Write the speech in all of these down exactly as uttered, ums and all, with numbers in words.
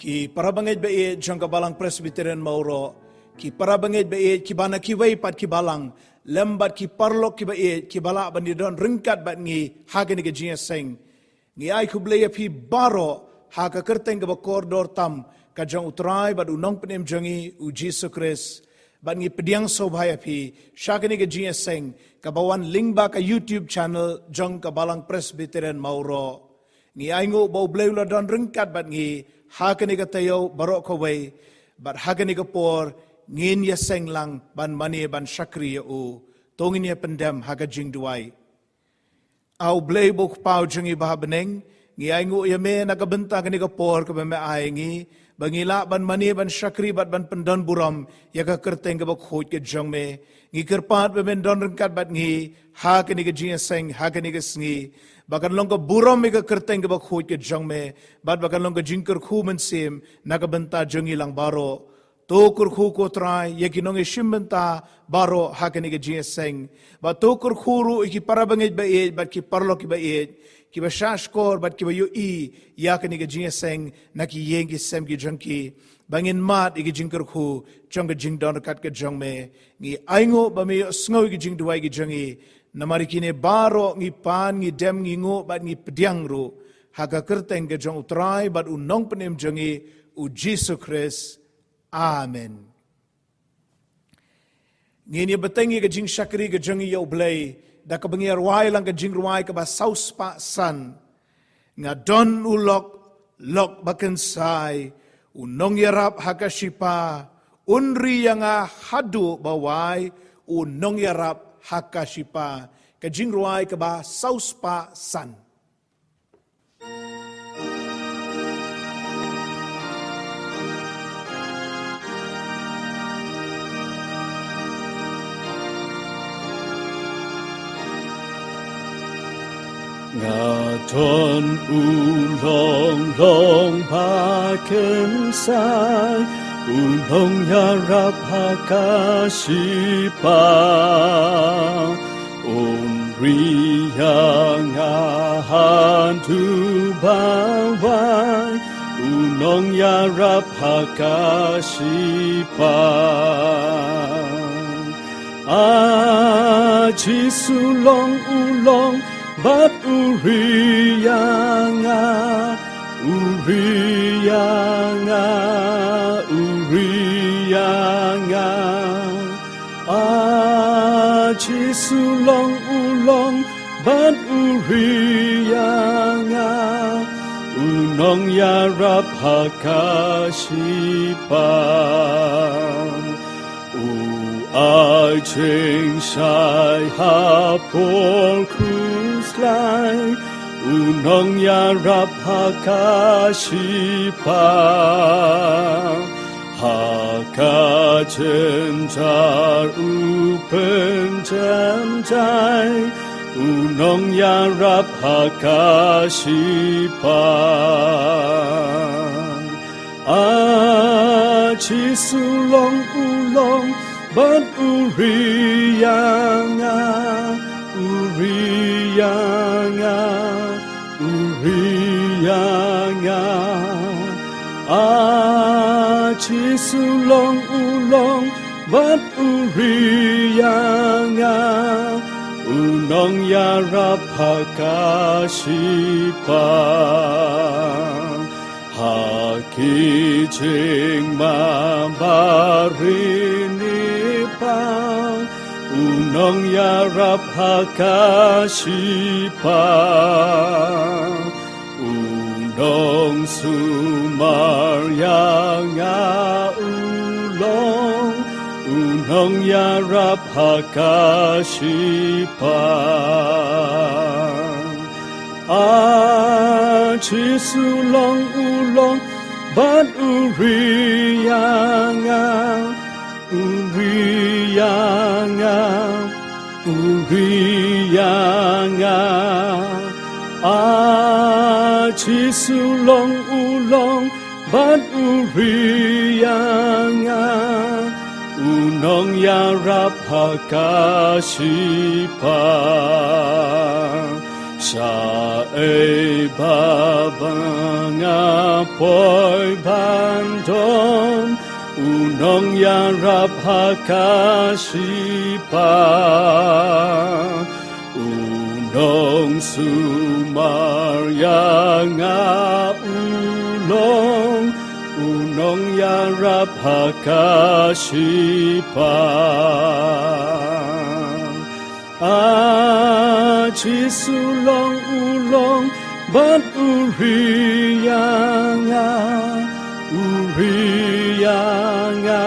Ki para bangeit ba ïeit jong ka Balang Presbyterian Mawroh, ki para bangeit ba ïeit kiba na kiwei pat ki balang, lem bad ki paralok kiba ïeit kiba lah ban ïadon ryngkat bad ngi ha kane ka jingïaseng. Ngi ai khublei ïa phi baroh ha ka kyrteng kaba kordor tam ka jong U Trai bad U Nongpynim jong ngi U Jisu Khrist. Bad ngi pdiang sngewbha ïa phi sha kane ka jingïaseng kaba wan lyngba ka YouTube channel jong ka Balang Presbyterian Mawroh. Ngi ainguh ba U Blei u la don ryngkat bad ngi ha kane ka taïew baroh kawei, bad ha kane ka por ngin ïaseng lang ban mane ban shakri ïa U. To ngin ïa pyndem ha ka jingduwai. A U Blei ba U Kpa jong ngi ba ha bneng, ngi ainguh ïa Me na ka bynta kane ka por kaba Me ai ngi, ba ngi lah ban mane ban shakri bad ban pyndon burom ïa ka kyrteng kaba khuid ka jong Me. Ngi kyrpad ba Men don ryngkat bad ngi ha kane ka jingïaseng ha kane ka sngi, ba kan long ka burom ïa ka kyrteng kaba khuid ka jong Me, bad ba kan long ka jingkyrkhu mynsiem na ka bynta jong ngi lang baroh. To kyrkhu, ko Trai, ïa ki nongïashim bynta baroh ha kane ka jingïaseng. Bad to kyrkhu ruh ïa ki para bangeit ba ïeit bad ki paralok kiba ïeit, kiba shahshkor bad kiba ïohi ïa kane ka jingïaseng na ki ïing ki sem ki jong ki, ba ngin mad ïa ki jingkyrkhu jong ka jingdon ryngkat ka jong Me. Ngi ainguh ba Me ïohsngew ïa ki jingduwai ki jong ngi. Namar ïa kine baroh ngi pan, ngi dem, ngi nguh bad ngi pdiang ruh ha ka kyrteng ka jong U Trai bad U Nongpynim jong ngi U Jisu Khrist. Amen. Ngin ïa bteng ïa ka jingshakri ka jong ngi ïa U Blei da kaba ngi ïa rwai lang ka jingrwai kaba saw spah san. Nga don u lok, lok ba kynsai, u nongïarap ha ka shipa, un ri ïa nga haduh ba wai, u nongïarap ha ka shipa. Ka jingrwai kaba saw spah san. Nga don u long long ba kynsai, u nongïarap ha ka shipa. Un ri ïa nga haduh ba wai, u nongïarap ha ka shipa. A Jisu long u long bad u ri ïa nga, u ri ïa nga, u ri ïa nga. A Jisu long u long bad u ri ïa nga, u nongïarap ha ka shipa. U ai jingshai ha por khuslai, u nongïarap ha ka shipa. Ha ka jynjar u pynjynjar, u nongïarap ha ka shipa. A Jisu long u long bad u ri ïa nga, u ri ïa nga, u ri ïa nga. A Jisu long u long bad u ri ïa nga, u nongïarap ha ka shipa. Ha ki jingma ba ri ni pa, u nongïarap ha ka shipa. U nongsumar ïa nga u long, u nongïarap ha ka shipa. A Jisu long u long bad u ri ïa nga, u ri ïa nga, u ri ïa nga. A Jisu long u long bad u ri ïa nga, u nongïarap ha ka shipa. Sa ei ba ba nga poi ban don u nongïarap ha ka shipa, u nongsumar ïa nga u long u nongïarap ha ka shipa. A Jisu, long u long bad u ri ïa nga, u ri ïa nga,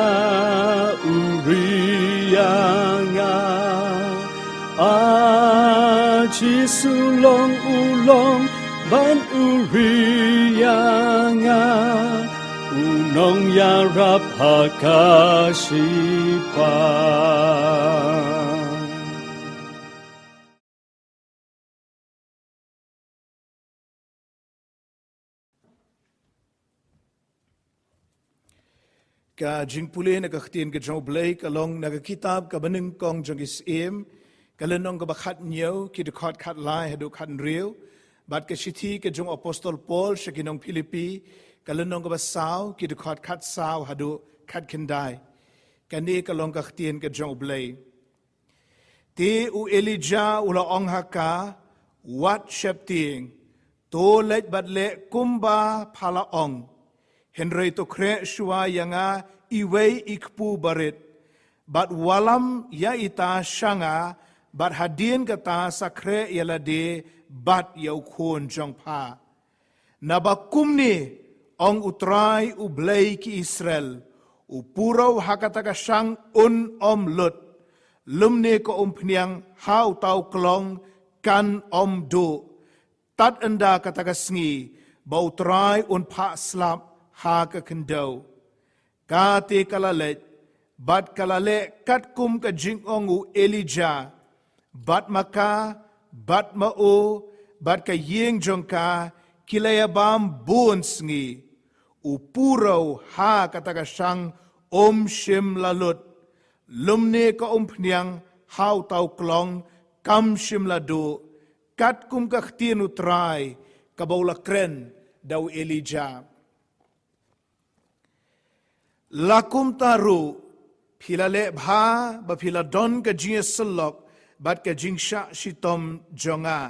u ri ïa nga. A Jisu, long u long bad u ri ïa nga, u nongïarap ha ka shipa. Ka jingpule na ka ktien ka jong U Blei ka long na ka kitab ka Banyngkong jong ki Syiem, ka lynnong kaba khathynñiew, ki dkhot khatlai haduh khathynriew, bad ka shithi ka jong u Apostol Paul sha ki nong Philippi, ka lynnong kaba saw, ki dkhot khatsaw haduh khatkhyndai. Kane ka long ka ktien ka jong U Blei. Te u Elijah u la ong ha ka, wat sheptieng, to leit bad leh kumba pha la ong. Hynrei to khreh shuwa ïa nga iwei i kpu barit, bad wallam ïa ita sha nga, bad hadien kata sa khreh ïa lade bad ïa u khun jong pha. Naba kumne ong U Trai U Blei ki Israel, u puraw ha kata ka shang un ym lut, lymne ka umphniang ha uta u klong kan ym duh, tad ynda kata ka sngi ba U Trai un phah slap ha ka khyndew. Kata ka la leit, bad ka la leh katkum ka jingong u Elijah, bad ma ka, bad ma u, bad ka ïing jong ka, ki la ïa bam bun sngi. U puraw ha kata ka shang um shym la lut, lymne ka umphniang ha uta u klong kam shym la duh, katkum ka ktien U Trai kaba u la kren da u Elijah. La kumta ruh, phi la leh bha ba phi la don ka jingïasyllok bad ka jingshah shitom jong nga.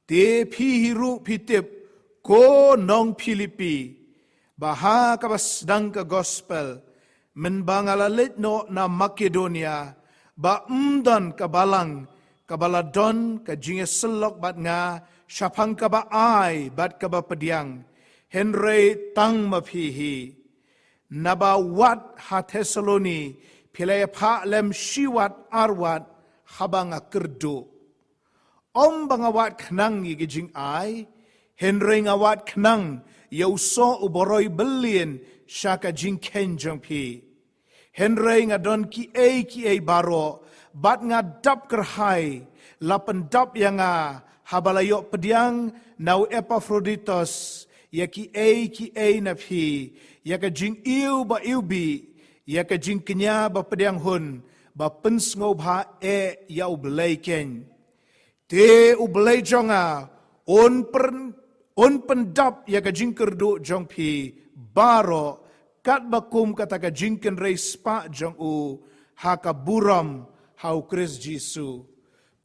Te phi hi ruh phi tip, ko nong Philippi, ba ha kaba sdang ka gospel, mynba nga la leit noh na Makedonia, ba ym don ka balang kaba la don ka jingïasyllok bad nga shaphang kaba ai bad kaba pdiang, hynrei tang ma phi hi. Naba wat ha Thessaloni phi la ïaphah lem shi wat ar wat haba nga kyrduh. Ym ba nga wad khnang ïa ki jingai, hynrei nga wad khnang ïa u soh u baroi byllian sha ka jingkheiñ jong phi. Hynrei nga don kiei kiei baroh, bad nga dap kyrhai, la pyndap ïa nga haba la ïoh pdiang na u Epaphroditus ïa kiei kiei na phi, ïa ka jingïew ba iwbih, ïa ka jingkñia ba pdiang hun, ba pynsngewbha eh ïa U Blei keiñ. Te U Blei jong nga un pyn-, un pyndap ïa ka jingkyrduh jong phi baroh, katba kum kata ka jingkynrei spah jong u ha ka burom ha U Khrist Jisu.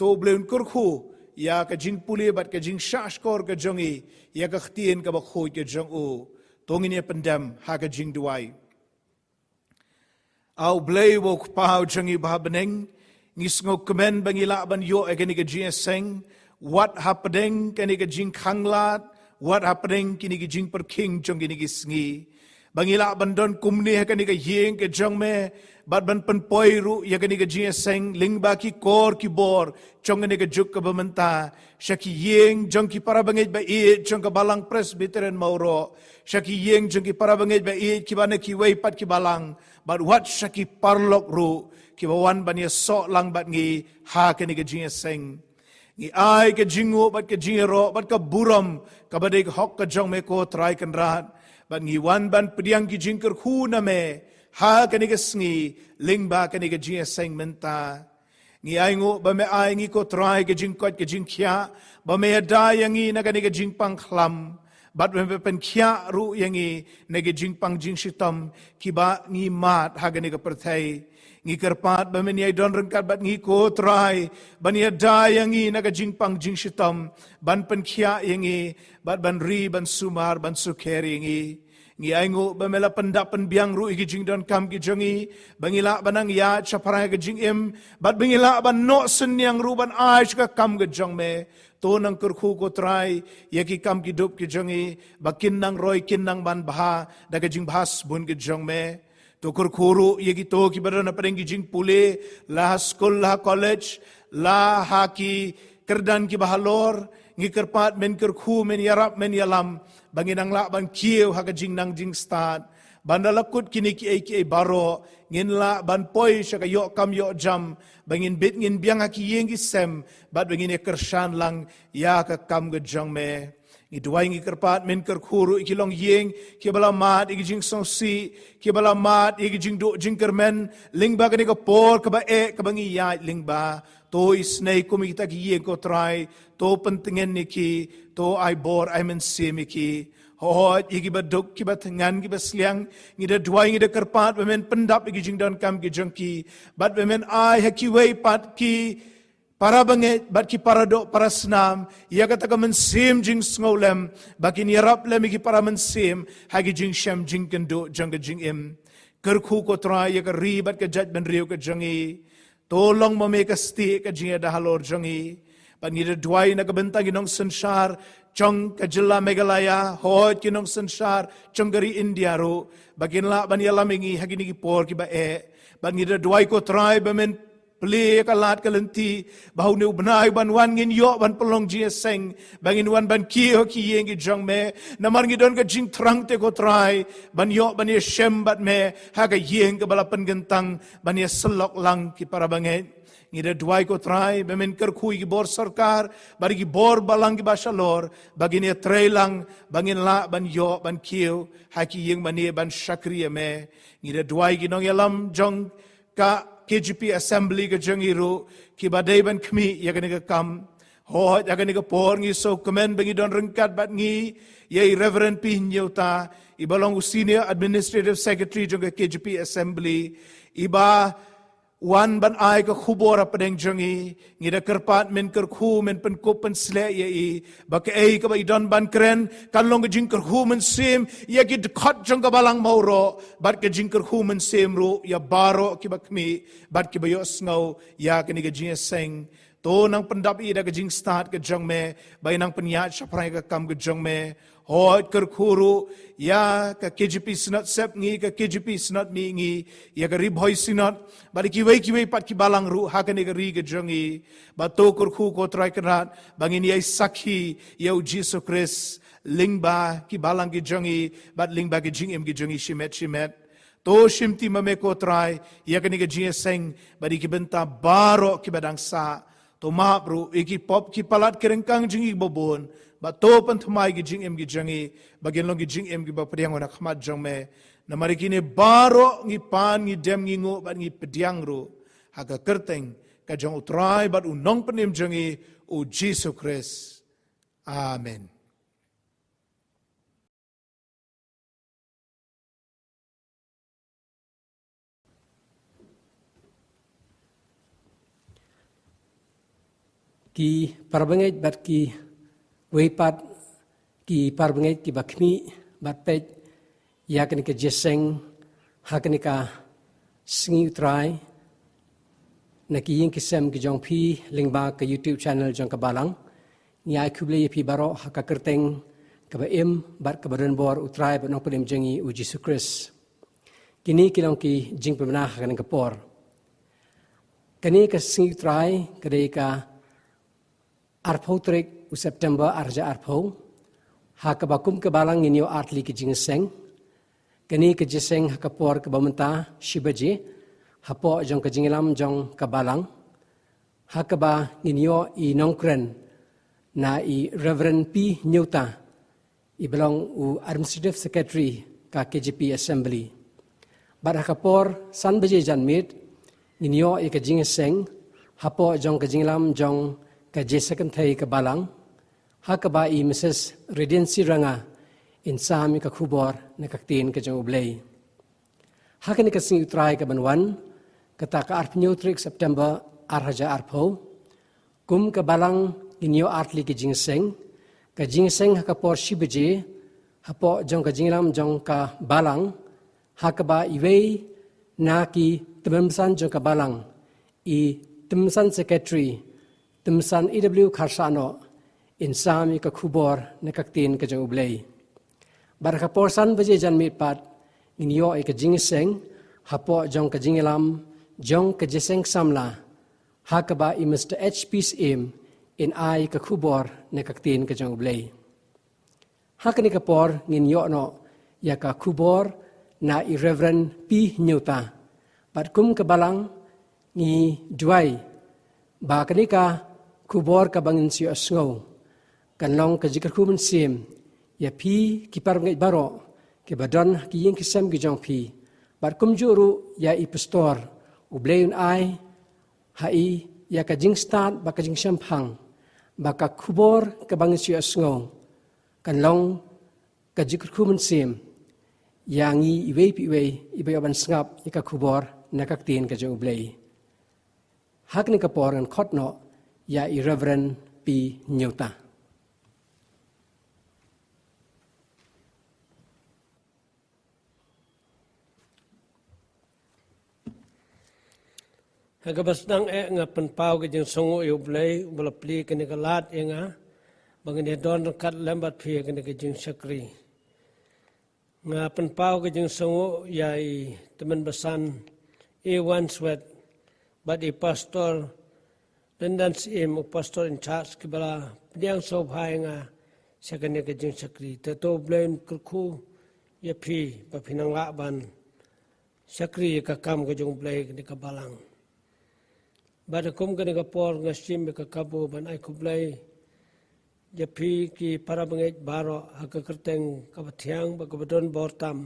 To U Blei un kyrkhu ïa ka jingpule bad ka jingshahshkor ka jong ngi ïa ka ktien kaba khuid ka jong u. To ngin ïa pyndem ha ka jingduwai. A U Blei, U Kpa jong ngi ba ha bneng, ngi sngewkmen ba ngi lah ban ïoh ïa kane ka jingïaseng, wat hapdeng kane ka jingkhanglad, wat hapdeng kine ki jingpyrkhing jong kine ki sngi. Ba ngi lah ban don kumne ha kane ka ïing ka jong me, bad ban pynpoi ruh ïa kane ka jingïaseng lyngba ki kor ki bor jong kane ka juk kaba mynta, sha ki ïing jong ki para bangeit ba ïeit jong ka Balang Presbyterian Mawroh, sha ki ïing jong ki para bangeit ba ïeit kiba na kiwei pat ki balang, bad wat sha ki paralok ruh kiba wan ban ïasoh lang bad ngi ha kane ka jingïaseng. Ngi ai ka jingnguh bad ka jingïaroh bad ka burom kaba dei ka hok ka jong me, ko Trai Kynrad, bad ngi wan ban pdiang ki jingkyrkhu na me ha kane ka sngi lyngba kane ka jingïaseng mynta. Ngi ainguh ba me ai ngi ko Trai ka jingkoit ka jingkhiah, ba me ïada ïa ngi na kane ka jingpang khlam, bad ba me pynkhiah ruh ïa ngi na ka jingpang jingshitom kiba ngi mad ha kane ka pyrthei. Ngi kyrpad ba men ïai don ryngkat bad ngi ko Trai, ban ïada ïa ngi na ka jingpang jingshitom, ban pynkhiah ïa ngi, bad ban ri, ban sumar, ban sukher ïa ngi. Ngi ainguh ba me la pyndap pynbiang ruh ïa ki jingdonkam ki jong ngi, ba ngi lah ban nang ïaid shaphrang ka jingim, bad ba ngi lah ban noh synñiang ruh ban ai sha ka kam ka jong me. To nang kyrkhu ko Trai ïa ki kam ki dup ki jong ngi, ba kin nang roi kin nang ban bha da ka jingbha sbun ka jong me. To kyrkhu ruh ïa kito kiba don hapdeng ki jingpule, la ha skul, la ha college, la ha ki kyrdan kiba halor. Ngi kyrpad men kyrkhu, men ïarap, men ïalam, ba ngin nang lah ban kiew ha ka jingnang jingstad, ban da la kut kine kiei kiei baroh, ngin lah ban poi sha ka ïoh kam ïoh jam, ba ngin bit ngin biang ha ki ïing ki sem, bad ba ngin ïa kyrshan lang ïa ka kam ka jong me. Ngi duwai ngi kyrpad men kyrkhu ruh ïa ki longïing kiba la mad ïa ki jingsngewsih, kiba la mad ïa ki jingduh jingkyrmen lyngba kane ka por kaba eh kaba ngi ïaid lyngba. To isynei kum ïa kita ki ïing ko Trai, to pyntngen ïa ki, to ai bor ai mynsiem ïa ki. Hooid ïa kiba duk, kiba thngan, kiba sliang, ngi da duwai ngi da kyrpad ba men pyndap ïa ki jingdonkam ki jong ki, bad ba men ai ha kiwei pat ki para bangeit bad ki para doh para snam ïa kata ka mynsiem jingsngewlem, ba kin ïarap lem ïa ki para mynsiem ha ki jingshem jingkynduh jong ka jingim. Kyrkhu ko Trai ïa ka ri bad ka jaitbynriew ka jong ngi. To long ma me ka stieh ka jingïada halor jong ngi. Bad ngi da duwai na ka bynta ki nongsynshar jong ka jylla Meghalaya, hooid ki nongsynshar jong ka ri India ruh, ba kin lah ban ïalam ïa ngi ha kine ki por kiba eh. Bad ngi da duwai ko Trai ba men plie ïa ka lad ka lynti, ba ha une u bnai ban wan ngin ïoh ban pynlong jingïaseng, ba ngin wan ban kiew ha ki ïing ki jong me. Namar ngi don ka jingthrang te ko Trai ban ïoh ban ïashem bad me ha ka ïing kaba la pynkyntang, ban ïasyllok lang ki para bangeit. Ngi da duwai ko Trai ba men kyrkhu ïa ki bor sorkar bad ïa ki bor balang kiba shalor, ba ngin ïatrei lang, ba ngin lah ban ïoh ban kiew ha ki ïing mane ban shakri ïa me. Ngi da duwai ki nongïalam jong ka K J P Assembly ka jong ngi ruh, kiba dei ban khmih ïa kane ka kam. Hooid ha kane ka por ngi sngewkmen ba ngi don ryngkat bad ngi ïa i Reverend P Hynñiewta, iba long u Senior Administrative Secretary jong ka K J P Assembly, iba wan ban ai ka khubor hapdeng jong ngi. Ngi da kyrpad men kyrkhu, men pynkup pynsleh ïa i, ba kaei kaba i don ban kren kan long ka jingkyrkhu mynsiem ïa ki dkhot jong ka balang mawroh, bad ka jingkyrkhu mynsiem ruh ïa baroh kiba khmih bad kiba ïohsngew ïa kane ka jingïaseng. To nang pyndap ïa i da ka jingstad ka jong me, ba i nang pynïaid shaphrang ïa ka kam ka jong me. Hooid kyrkhu ruh ïa ka K J P Synod Sepngi, ka K J P Synod Mihngi, ïa ka Ri Bhoi Synod, bad ïa kiwei kiwei pat ki balang ruh ha kane ka ri ka jong ngi. Bad to kyrkhu ko Trai Kynrad ba ngin ïai sakhi ïa u Jisu Khrist lyngba ki balang ki jong ngi bad lyngba ki jingim ki jong ngi shimet shimet. To shimti ma me ko Trai ïa kane ka jingïaseng bad ïa ki bynta baroh kiba dang sah. To map ruh ïa ki pop ki palat ki ryngkang jong ngi kiba bun, bad to pynthymmai ki jingim ki jong ngi ba kin long ki jingim kiba pdiang na khmat jong me. Namar ïa kine baroh ngi pan, ngi dem, ngi nguh bad ngi pdiang ruh ha ka kyrteng ka jong u Trai bad u Nongpynim jong ngi, u Jisu Khrist. Amen. Ki parabangeit bad kiwei pat ki parabangeit kiba khmih bad peit ïa kane ka jingïaseng ha kane ka Sngi U Trai na ki ïing ki sem ki jong phi lyngba ka YouTube channel jong ka Balang. Ngi ai khublei ïa phi baroh ha ka kyrteng kaba im bad kaba donbor u Trai bad Nongpynim jong ngi u Jisu Khrist. Kine ki long ki jingpynbna ha kane ka por. Kane ka Sngi U Trai ka dei ka arphew tarik u September arhajar arphew. Ha kaba kum ka Balang ngin ïoh artylli ki jingïaseng. Kane ka jingïaseng ha ka por kaba mynta shi baje hapoh jong ka jingïalam jong ka Balang, ha kaba ngin ïoh i nongkren na i Reverend P Hynñiewta, iba long u Administrative Secretary ka K J P Assembly. Bad ha ka por san baje janmiet ngin ïoh ïa ka jingïaseng Hapoh jong ka jingïalam jong ka jingïaseng kynthei ka balang, ha kaba i Mrs Radiancy Ranga in sam ïa ka khubor na ka ktien ka jong U Blei. Ha kane ka sngi U Trai ka ban wan, kata ka arphew tarik September ar hajar arphew, kum ka balang ngin ïoh artylli ka jingïaseng, ka jingïaseng ha ka por shi baje, hapoh jong ka jingïalam jong ka balang, ha kaba iwei na ki tymmen basan jong ka balang, i tymmen basan secretary, tymmen basan E W Kharsahnoh, in sam ïa ka khubor na ka ktien ka jong U Blei. Bad ha ka por san baje janmiet pat, ngin ïoh ïa ka jingïaseng, hapoh jong ka jingïalam jong ka jingïaseng samla, ha kaba i Mr H P Syiem in ai ka khubor na ka ktien ka jong U Blei. Ha kane ka por ngin ïoh noh ïa ka khubor na i Reverend P Hynñiewta. Bad kum ka balang ngi duwai ba kane ka khubor kaba ngin sa ïohsngew kan long ka jingkyrkhu mynsiem ïa phi ki parabangeit baroh kiba don ha ki ïing ki sem ki jong phi. Bad kumjuh ruh ïa i pastor, U Blei un ai ha i ïa ka jingstad bad ka jingshemphang ba ka khubor kaba ngin sa ïohsngew kan long ka jingkyrkhu mynsiem ïa ngi iwei pa iwei iba ïoh ban sngap ïa ka khubor na ka ktien ka jong U Blei. Ha kane ka por ngan khot noh ïa i Reverend P Hynñiewta. Ha kaba sdang eh nga pynpaw ka jingsngewnguh ïa U Blei uba la plie kane ka lad ïa nga ba ngan ïa don ryngkat lem bad phi ha kane ka jingshakri. Nga pynpaw ka jingsngewnguh ïa i tymmen basan A Wanswet bad i pastor Lyndon Syiem, u pastor in charge, kiba la pdiang sngewbha ïa nga sha kane ka jingshakri. Te to U Blei un kyrkhu ïa phi ba phin nang lah ban shakri ïa ka kam ka jong U Blei kane ka balang. Bad kum kane ka por nga shim ïa ka kabu ban ai khublei ïa phi ki parabangeit baroh ha ka kyrteng kaba thiang bad kaba don bor tam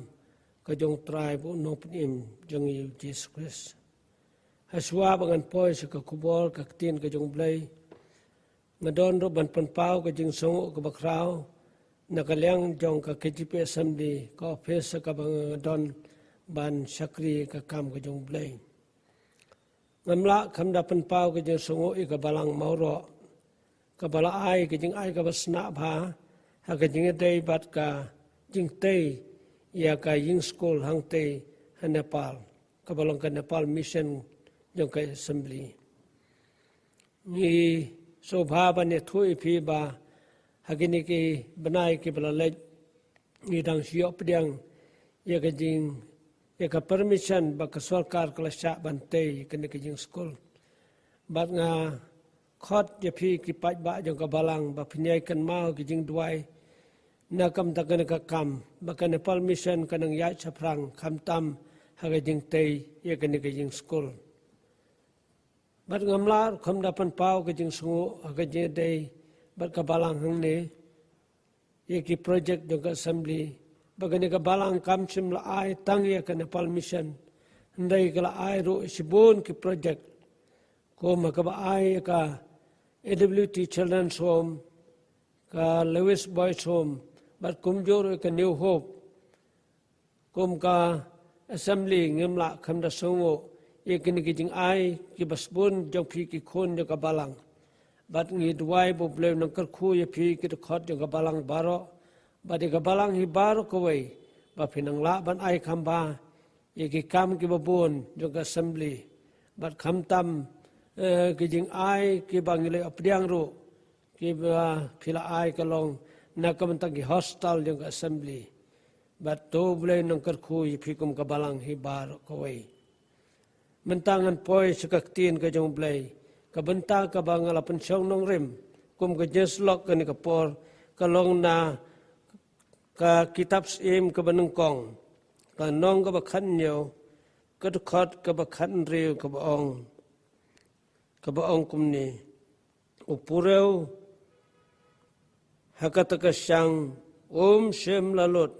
ka jong U Trai bad U Nongpynim jong ngi U Jisu Khrist. Hashwa ba ngan poi sha ka khubor ka ktien ka jong U Blei, nga don ruh ban pynpaw ka jingsngewnguh kaba khraw na ka liang jong ka K J P Assembly, ka ophis ha kaba nga don ban shakri ka kam ka jong U Blei. Ngam lah kham da pynpaw ka jingsngewnguh ïa ka balang Mawroh kaba la ai ka jingai kaba snieh bha ha ka jingïadei bad ka jingtei ïa ka ïing skul hangtei ha Nepal, kaba long ka Nepal Mission jong ka Assembly. Ngi sngewbha ban ïathuh ïa phi ba ha kine ki bnai kiba la leit ngi dang shu ïoh pdiang ïa ka jing, ïa ka permission ba ka sorkar ka la shah ban tei ïa kane ka jingskul. Bad nga khot ïa phi ki paidbah jong ka balang ba phin ïai kynmaw ki jingduwai na ka bynta kane ka kam ba ka Nepal Mission kan nang ïaid shaphrang khamtam ha ka jingtei ïa kane ka jingskul. Bad ngam lah ruh kham da pynpaw ka jingsngewnguh ha ka jingïadei bad ka balang hangne ïa ki project jong ka Assembly, ba kane ka balang kam shym la ai tang ïa ka Nepal Mission, hynrei ka la ai ruh shibun ki project, kum ha kaba ai ïa ka A W T Children's Home, ka Lewis Boys Home, bad kumjuh ruh ïa ka New Hope. Kum ka Assembly ngim lah kham da sngewnguh ïa kine ki jingai kiba sbun jong phi ki khun jong ka balang. Bad ngi duwai ba U Blei un nang kyrkhu ïa phi ki dkhot jong ka balang baroh, bad ïa ka balang hi baroh kawei, ba phin nang lah ban ai kham bha ïa ki kam kiba bun jong ka Assembly. Bad khamtam, eh, ki jingai kiba ngi la pdiang ruh, kiba phi la ai ka long na ka bynta ki hostel jong ka Assembly. Bad to U Blei un nang kyrkhu ïa phi kum ka balang hi baroh kawei. Mynta ngan poi sha ka ktien ka jong U Blei. Ka bynta kaba nga la pynshong nongrim kum ka jingïasyllok kane ka por ka long na ka kitab Syiem kaba nyngkong, ka lynnong kaba khathynñiew, ka dkhot kaba khathynriew, kaba ong, kaba ong kumne: U purew ha kata ka shang um shym la lut,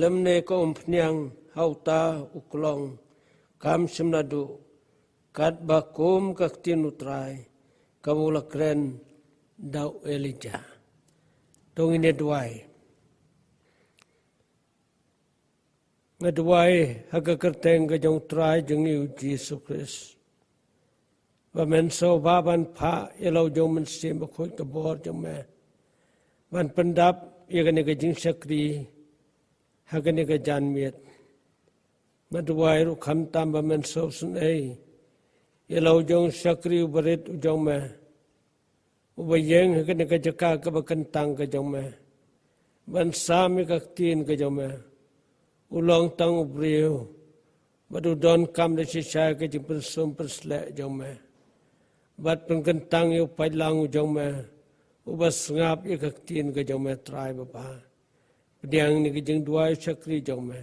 lymne ka umphniang ha uta u klong kam shym la duh, katba kum ka ktien u Trai kaba u la kren da u Elijah. To ngin ïa duwai. Nga duwai ha ka kyrteng ka jong u Trai jong ngi u Jisu Khrist, ba men sngewbha ban phah ïa la u jong u Mynsiem Bakhuid ka bor jong me ban pyndap ïa kane ka jingshakri ha kane ka janmiet. Nga duwai ruh khamtam ba men sngewsynei ïa la u jong u shakri uba rit u jong me, uba ïeng ha kane ka jaka kaba kyntang ka jong me ban sam ïa ka ktien ka jong me. U long tang u briew bad u donkam da shisha ka jingpynsum pynsleh jong me, bad pynkyntang ïa u paidlang u jong me uba sngap ïa ka ktien ka jong me, Trai Baba. Pdiang ïa kane ka jingduwai u shakri jong me,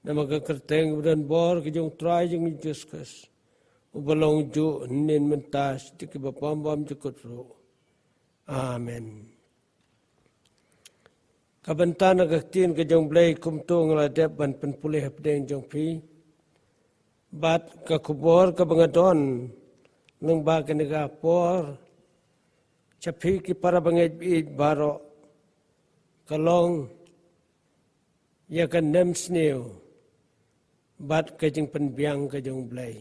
namar ka kyrteng ba don bor ka jong u Trai jong ngi u Jisu Khrist, uba long juh, hynnin, mynta, sha kiba bym bym jukut ruh. Amen. Ka bynta na ka ktien ka jong u Blei kumto nga la dep ban pynpule hapdeng jong phi. Bad ka khubor kaba nga don lyngba kane ka por sha phi ki para bangeit baieit baroh ka long ïa ka nemsniew bad ka jingpynbiang ka jong u Blei.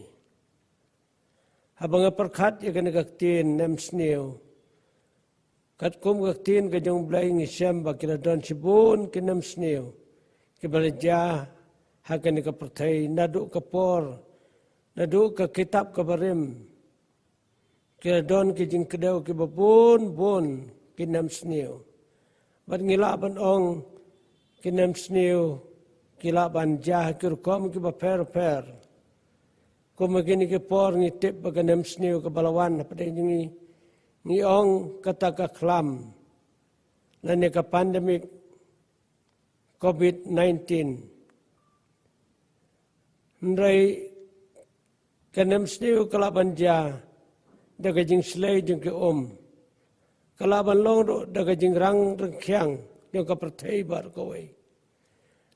Haba nga pyrkhat ïa kane ka ktien nemsniew, katkum ka ktien ka jong u Blei ngi shem ba ki la don shibun ki nemsniew kiba la jia ha kane ka pyrthei, naduh ka por, naduh ka kitab kaba rim. Ki la don ki jingkdew kiba bun bun, ki nemsniew. Bad ngi lah ban ong ki nemsniew ki lah ban jia ha ki rukom kiba pher pher. Kum ha kine ki por ngi tip ba ka nemsniew kaba la wan hapdeng jong ngi, ngi ong kata ka khlam lane ka pandemic covid nineteen. Hynrei ka nemsniew ka lah ban jia da ka jingshlei jong ki um. Ka lah ban long ruh da ka jingrang ryngkhiang jong ka pyrthei baroh kawei.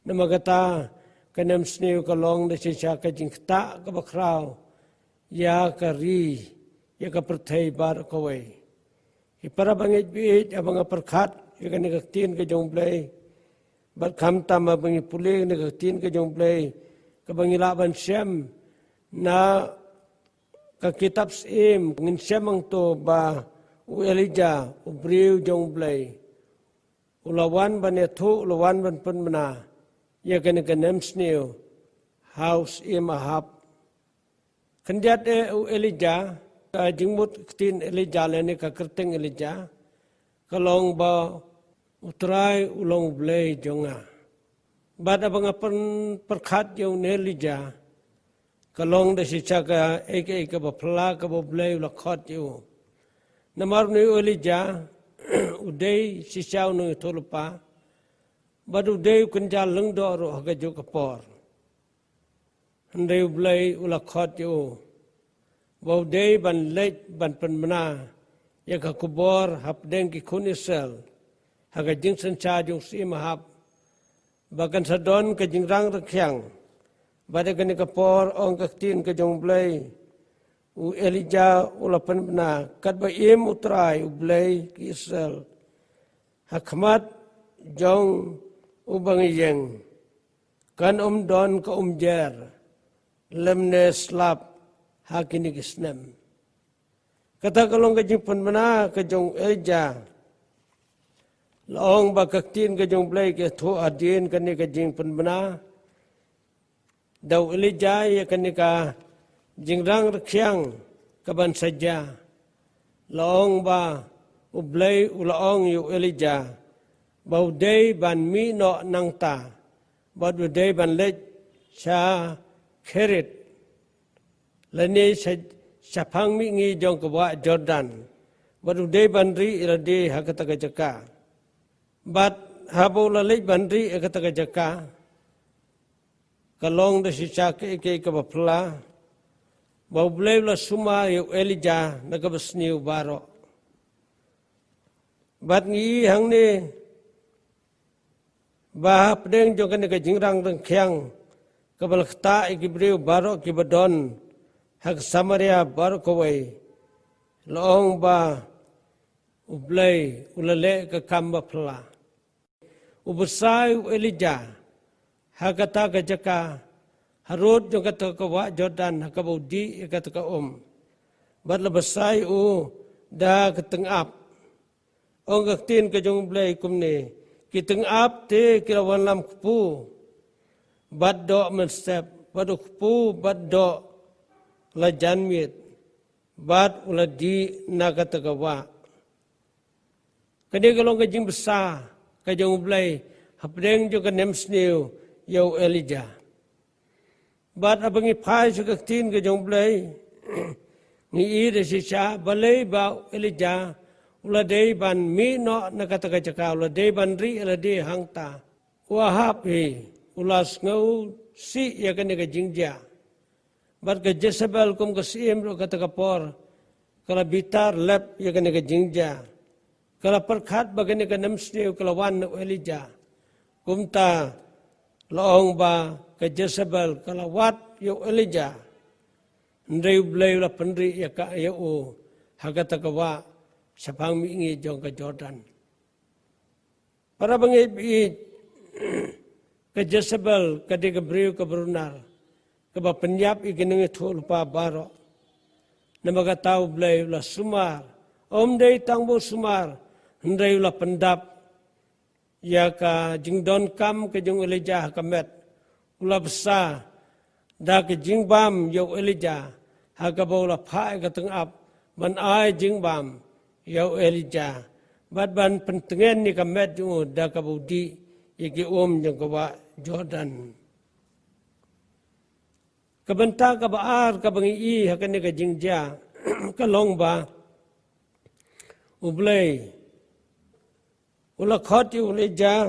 Namar kata ka nemsniew ka long da shisha ka jingktah kaba khraw ïa ka ri, ïa ka pyrthei baroh kawei. Ki para bangeit baieit, haba nga pyrkhat ïa kane ka ktien ka jong u Blei, bad khamtam haba ngi pule ïa kane ka ktien ka jong u Blei, kaba ngi lah ban shem na ka kitab Syiem, ngin shem hangto ba u Elijah, u briew jong u Blei, u la wan ban ïathuh, u la wan ban pynbna ïa kane ka nemsniew ha u Syiem Ahab. Khyndiat eh u Elijah, ka jingmut ktien Elijah lane ka kyrteng Elijah ka long ba u Trai u long u Blei jong nga. Bad haba nga pyn-, pyrkhat ïa une u Elijah, ka long da shisha kaei kaei kaba phylla kaba u Blei u la khot ïa u. Namar une u Elijah u dei shisha u nongïathuhlypa, bad u dei u kynja lyngdoh ruh ha kajuh ka por. Hynrei u Blei u la khot ïa u ba u dei ban leit ban pynbna ïa ka khubor hapdeng ki khun Israel ha ka jingsynshar jong u Syiem Ahab, ba kan sa don ka jingrang ryngkhiang. Bad ha kane ka por, ong ka ktien ka jong u Blei, u Elijah u la pynbna, katba im u Trai u Blei ki Israel ha khmat jong uba ngi ïeng, kan ym don ka umjer lymne slap ha kine ki snem. Kata ka long ka jingpynbna ka jong u Elijah. La ong ba ka ktien ka jong u Blei ka ïathuh hadien kane ka jingpynbna da u Elijah ïa kane ka jingrang ryngkhiang kaban sa jia. La ong ba u Blei u la ong ïa u Elijah ba u dei ban mih noh nangta, bad u dei ban leit sha Kerith, lane sha, shaphang mihngi jong ka wah Jordan, bad u dei ban rieh ïa lade ha kata ka jaka. Bad haba u la leit ban rieh ïa kata ka jaka, ka long da shisha kaei kaei kaba phylla, ba u Blei u la sumar ïa u Elijah na kaba sniew baroh. Bad ngi i hangne ba hapdeng jong kane ka jingrang ryngkhiang kaba la ktah ïa ki briew baroh kiba don ha ka Samaria baroh kawei, la ong ba U Blei u la leh ka kam ba phylla. U bsa ïa u Elijah ha kata ka jaka, harud jong kata ka wah Jordan, ha kaba u dih ïa kata ka um. Bad la bsa ïa u da ka tyngab. Ong ka ktien ka jong U Blei kumne, ki tyngab te ki la wanlam kpu bad doh mynsep, bad u kpu bad doh la jan miet, bad u la dih na kata ka wah. Kane ka long ka jingbsa ka jong U Blei hapdeng jong ka nemsniew ïa u Elijah. Bad haba ngi phai sha ka ktien ka jong U Blei, ngi i da shisha balei ba u Elijah u la dei ban mih noh na kata ka jaka, u la dei ban rieh lade hangta. U Ahab hi u la sngewsih ïa kane ka jingjia. Bad ka Jezebel kum ka syiem ruh kata ka por ka la bitar lep ïa kane ka jingjia. Ka la pyrkhat ba kane ka nemsniew ka la wan na u Elijah. Kumta la ong ba ka Jezebel ka la wad ïa u Elijah. Hynrei U Blei u la pynrieh ïa ka, ïa u ha kata ka wah shaphang mihngi jong ka Jordan. Para bangeit baieit, ka Jezebel ka dei ka briew kaba runar, kaba pynïap ïa ki nongïathuhlypa baroh. Namar kata U Blei u la sumar, ym dei tang ba u sumar, hynrei u la pyndap ïa ka jingdonkam ka jong u Elijah ha ka met. U la bsa da ka jingbam ïa u Elijah, ha kaba u la phah ïa ka tyngab ban ai jingbam ïa u Elijah, bad ban pyntngen ïa ka met jong u da kaba u dih ïa ki um jong ka wah Jordan. Ka bynta kaba ar kaba ngi i ha kane ka jingjia ka long ba U Blei u la khot ïa u Elijah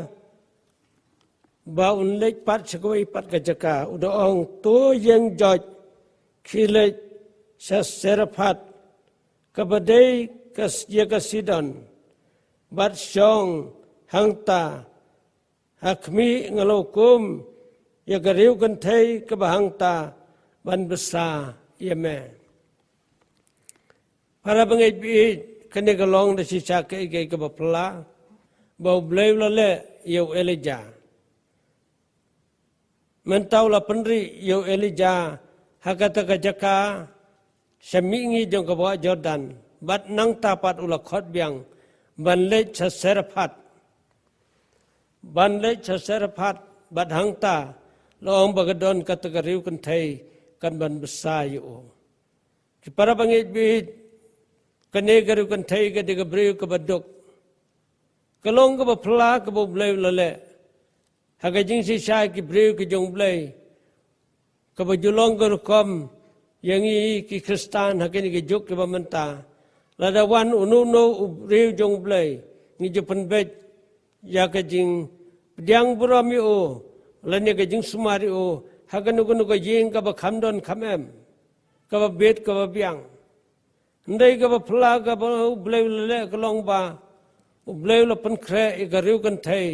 ba un leit pat sha kawei pat ka jaka. U da ong, to ïeng joit, khie leit sha Zarephath, kaba dei ka s-, ïa ka Sidon, bad shong hangta, ha khmih, nga la hukum ïa ka riewkynthei kaba hangta ban bsa ïa me. Para bangeit baieit, kane ka long da shisha kaei kaei kaba phylla ba U Blei u la leh ïa u Elijah. Mynta u la pynrieh ïa u Elijah ha kata ka jaka sha mihngi jong ka wah Jordan, bad nangta pat u la khot biang ban leit sha Zarephath. Ban leit sha Zarephath, bad hangta la ong ba ka don kata ka riewkynthei kan ban bsa ïa u. Ki para bangeit baieit, kane ka riewkynthei ka dei ka briew kaba duk. Ka long kaba phylla kaba U Blei u la leh. Ha ka jingshisha ki briew ki jong U Blei, kaba ju long ka rukom ïa ngi ki Khristan ha kine ki juk kiba mynta. Lada wan uno uno u briew jong U Blei, ngi ju pynbeit ïa ka jingpdiang burom ïa u, lane ka jingsumar ïa u ha kano kano ka ïing kaba kham don kham em, kaba bit kaba biang. Hynrei kaba phylla kaba U Blei u la leh ka long ba U Blei u la pynkhreh ïa ka riewkynthei.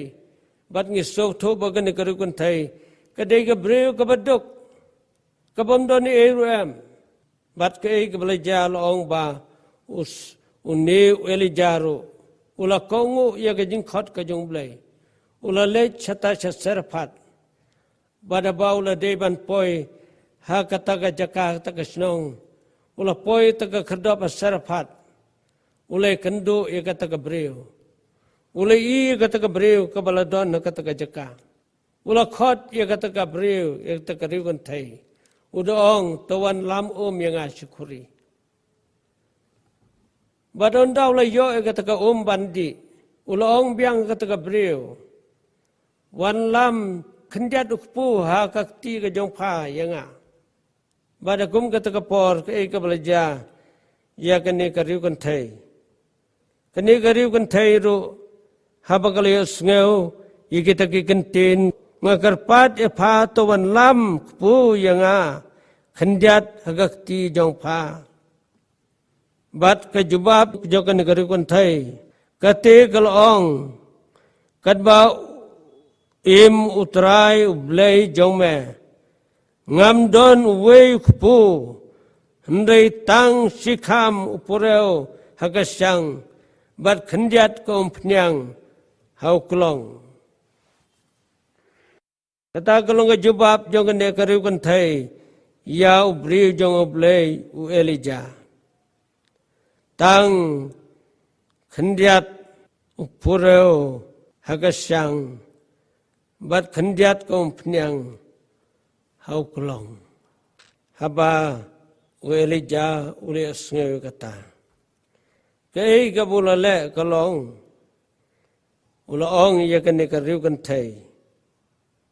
Bad ngi sngewthuh ba kane ka riewkynthei ka dei ka briew kaba duk, kabym don ei ruh em. Bad kaei kaba la jia, la ong ba u s-, une u Elijah ruh u la kohnguh ïa ka jingkhot ka jong U Blei. U la leit shata sha Zarephath. Bad haba u la dei ban poi ha kata ka jaka, kata ka shnong, u la poi ha ka khyrdop ha Zarephath. U la ïakynduh ïa kata ka briew. U la ïohi ïa kata ka briew kaba la don ha kata ka jaka. U la khot ïa kata ka briew, ïa kata ka riewkynthei. U da ong, to wanlam um ïa nga shi khuri. Bad ynda u la ïoh ïa kata ka um ban dih, u la ong biang ïa kata ka briew, wanlam khyndiat u kpu ha ka kti ka jong pha ïa nga. Bad ha kum kata ka por kaei kaba la jia ïa kane ka riewkynthei? Kane ka riewkynthei ruh haba ka la ïohsngew ïa kita ki kyntien, nga kyrpad ïa pha, to wanlam kpu ïa nga khyndiat ha ka kti jong pha. Bad ka jubab jong kane ka riewkynthei, kata ka la ong, katba im U Trai U Blei jong me, ngam don uwei u kpu Hynrei tang shikham u purew ha ka shang, bad khyndiat ka umphniang ha u klong. Kata ka long ka jubab jong kane ka riewkynthei ïa u briew jong U Blei u Elijah. Tang khyndiat u purew ha ka shang, bad khyndiat ka umphniang ha u klong. Haba u Elijah u la sngew kata, kaei kaba u la leh ka long, u la ong ïa kane ka riewkynthei,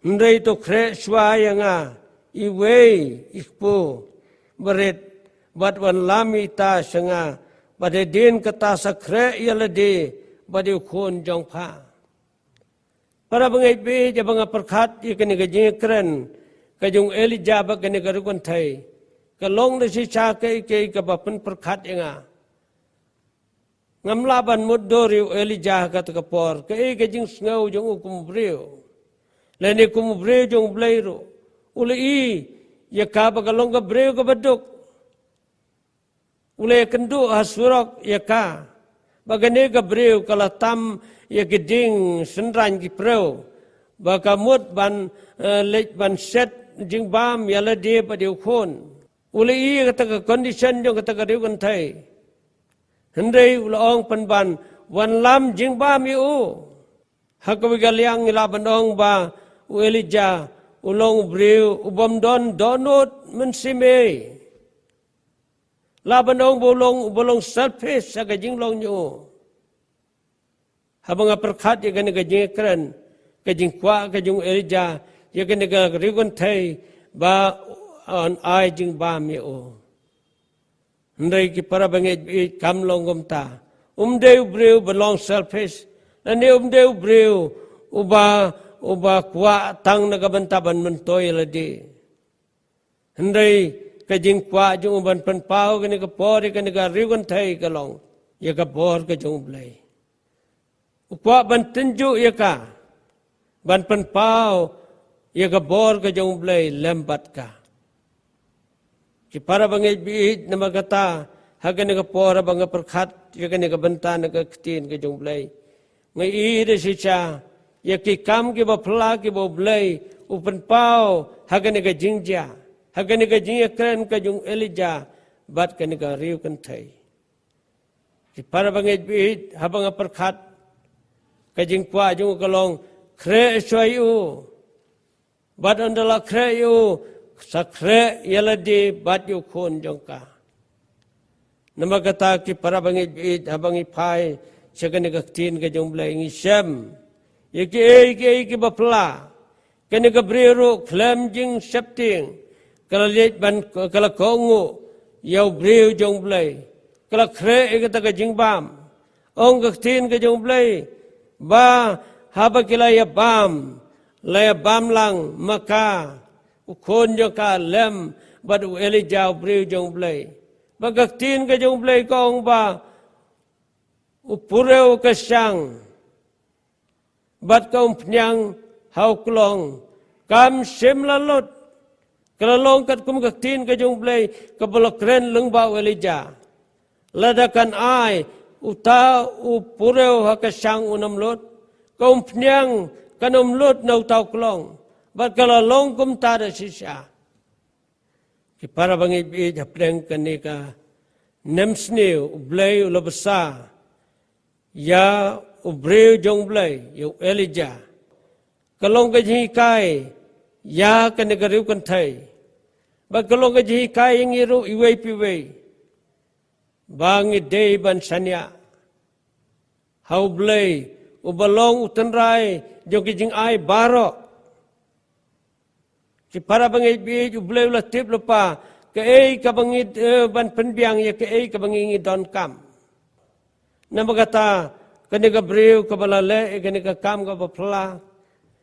hynrei to khreh shuwa ïa nga iwei i kpu barit, bad wanlam ïa ita sha nga, bad hadien kata sa khreh ïa lade bad ïa u khun jong pha. Para bangeit, bad haba nga pyrkhat ïa kane ka jingkren ka jong u Elijah bad kane ka riewkynthei, ka long da shisha kaei kaei kaba pynpyrkhat ïa nga. Ngam lah ban mutdur ïa u Elijah ha kata ka por, kaei ka jingsngew jong u kum u briew, lane kum u briew jong U Blei ruh. U la ïohi ïa ka ba ka long ka briew kaba duk. U la ïakynduh ha surok ïa ka ba kane ka briew ka la tam ïa ki dieng synran ki briew, ba ka mut ban, eh, leit ban shet jingbam ïa lade bad ïa u khun. U la ïohi ïa kata ka condition jong kata ka riewkynthei. Hynrei u la ong pynban, wanlam jingbam ïa u. Ha kawei ka liang ngi lah ban ong ba u Elijah u long u briew u bym don dohnud mynsiem ei. Lah ban ong ba u long, u ba long selfish ha ka jinglong jong u. Haba nga pyrkhat ïa kane ka jingkren, ka jingkwah ka jong u Elijah ïa kane ka riewkynthei ba yn ai jingbam ïa u. Hynrei ki para bangeit, bad kam long kumta. Um dei u briew ba long selfish, lane um dei u briew uba, uba kwah tang na ka bynta ban myntoi ïa lade. Hynrei ka jingkwah jong u ban pynpaw kane ka por ïa kane ka riewkynthei ka long ïa ka bor ka jong U Blei. U kwah ban tynjuh ïa ka, ban pynpaw ïa ka bor ka jong U Blei lem bad ka. Ki para bangeit, bad namar kata ha kane ka por haba nga pyrkhat ïa kane ka bynta na ka ktien ka jong U Blei, nga ïohi da shisha ïa ki kam kiba phylla kiba U Blei u pynpaw ha kane ka jingjia, ha kane ka jingïakren ka jong u Elijah bad kane ka riewkynthei. Ki para bangeit, bad haba nga pyrkhat, ka jingkwah jong u ka long, khreh shuwa ïa u. Bad ynda la khreh ïa u, sa khreh ïa lade bad ïa u khun jong ka. Namar kata ki para bangeit, bad haba ngi phai sha kane ka ktien ka jong U Blei ngi shem ïa kiei kiei kiba phylla. Kane ka briew ruh khlem jingsheptieng ka la leit ban, ka la kohnguh ïa u briew jong U Blei, ka la khreh ïa kata ka jingbam. Ong ka ktien ka jong U Blei ba haba ki la ïabam, la ïabam lang ma ka, u khun jong ka lem bad u Elijah u briew jong U Blei. Ba ka ktien ka jong U Blei ka ong ba u purew ka shang bad ka umphniang ha u klong kam shym la lut. Ka la long katkum ka ktien ka jong U Blei kaba la kren lyngba u Elijah. Lada kan ai uta u purew ha ka shang un ym lut, ka umphniang kan ym lut na uta u klong. Bad ka la long kumta da shisha. Ki para bangeit, bad hapdeng kane ka nemsniew U Blei u la bsa ïa u briew jong U Blei, ïa u Elijah. Ka long ka jinghikai ïa kane ka riewkynthei. Bad ka long ka jinghikai ïa ngi ruh iwei pa iwei ba ngi dei ban shaniah ha U Blei uba long u tynrai jong ki jingai baroh. Ki para bangeit, bad U Blei u la tip lypa kaei kaba ngi, eh, ban pynbiang ïa kaei kaba ngi, ngi donkam. Namar kata kane ka briew kaba la leh ïa kane ka kam kaba phylla,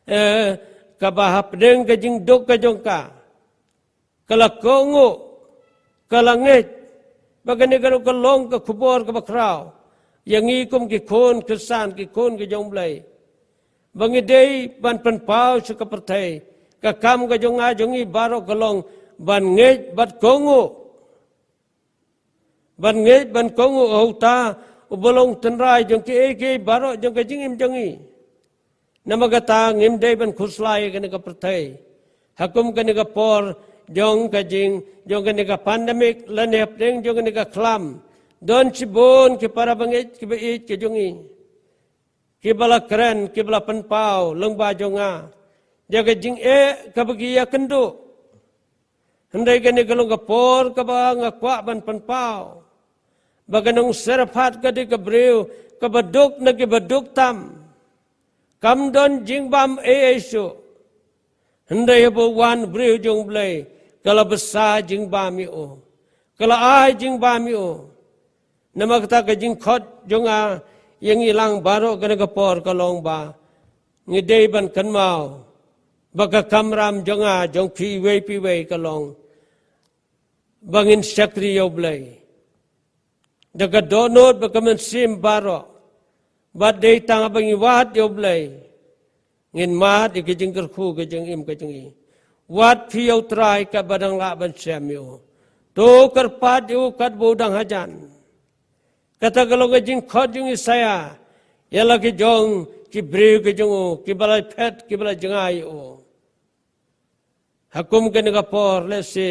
eh, kaba hapdeng ka jingduk ka jong ka, ka la kohnguh, ka la ngeit ba kane ka long ka khubor kaba khraw ïa ngi kum ki khun Khristan, ki khun ka jong U Blei, ba ngi dei ban pynpaw sha ka pyrthei. Ka kam ka jong nga jong ngi baroh ka long ban ngeit bad kohnguh. ban ngeit ban kohnguh ha uta uba long tynrai jong kiei kiei baroh jong ka jingim jong ngi. Namar kata ngim dei ban khuslai ïa kane ka pyrthei. Ha kum kane ka por jong ka jing, jong kane ka pandemic lane hapdeng jong kane ka khlam, don shibun ki para bangeit kiba ïeit ki jong ngi, kiba la kren, kiba la pynpaw lyngba jong nga ïa ka jingeh kaba ki ïakynduh. Hynrei kane ka long ka por kaba nga kwah ban pynpaw ba ka nong Sarephat ka dei ka briew kaba duk na kiba duk tam. Kam don jingbam ei ei shuh. Hynrei haba wan briew jong U Blei, ka la bsa jingbam ïa u, ka la ai jingbam ïa u. Namar kata ka jingkhot jong nga ïa ngi lang baroh kane ka por ka long ba ngi dei ban kynmaw ba ka kamram jong nga jong phi iwei pa iwei ka long ba ngin shakri ïa U Blei da ka dohnud bad ka mynsiem baroh. Bad dei tang ba ngi wad ïa U Blei, ngin mad ïa ka jingkyrkhu ka jingim ka jong ngi. Wad phi ïa U Trai katba dang lah ban shem ïa u. To kyrpad ïa u katba u dang hajan. Kata ka long ka jingkhot jong u Isaïah ïa la ki jong ki briew ki jong u, kiba la phet, kiba la jngai ïa u. Ha kum kane ka por, lehse